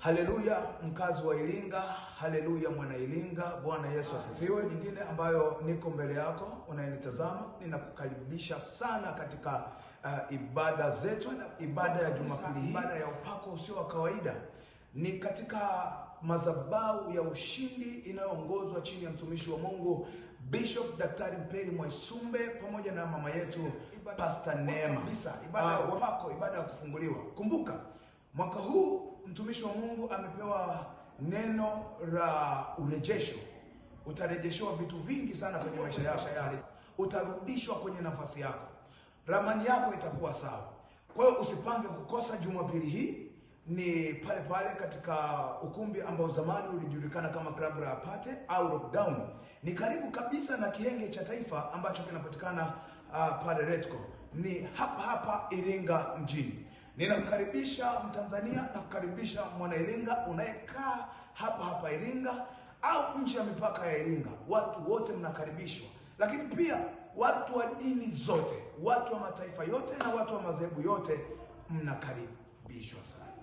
Haleluya, mkazi wa Iringa, haleluya, mwana Iringa, Bwana Yesu asifiwe. Nyingine ambayo niko mbele yako unayenitazama, ninakukaribisha sana katika ibada zetu, ibada ya Jumapili hii, ibada ya upako usio wa kawaida ni katika madhabahu ya ushindi inayoongozwa chini ya mtumishi wa Mungu Bishop Daktari Mpeli Mwaisumbe pamoja na mama yetu Pastor Neema. Ibada ya upako, ibada ya kufunguliwa. Kumbuka mwaka huu mtumishi wa Mungu amepewa neno la urejesho. Utarejeshewa vitu vingi sana kwenye maisha yako, utarudishwa kwenye nafasi yako, ramani yako itakuwa sawa. Kwa hiyo usipange kukosa Jumapili hii, ni pale pale katika ukumbi ambao zamani ulijulikana kama klabu la Apate au Lockdown. Ni karibu kabisa na Kihenge cha Taifa ambacho kinapatikana pale Retco. Ni hapa hapa Iringa mjini. Ninakukaribisha Mtanzania na kukaribisha mwana Iringa unayekaa hapa hapa Iringa au nje ya mipaka ya Iringa. Watu wote mnakaribishwa, lakini pia watu wa dini zote, watu wa mataifa yote na watu wa madhehebu yote mnakaribishwa sana.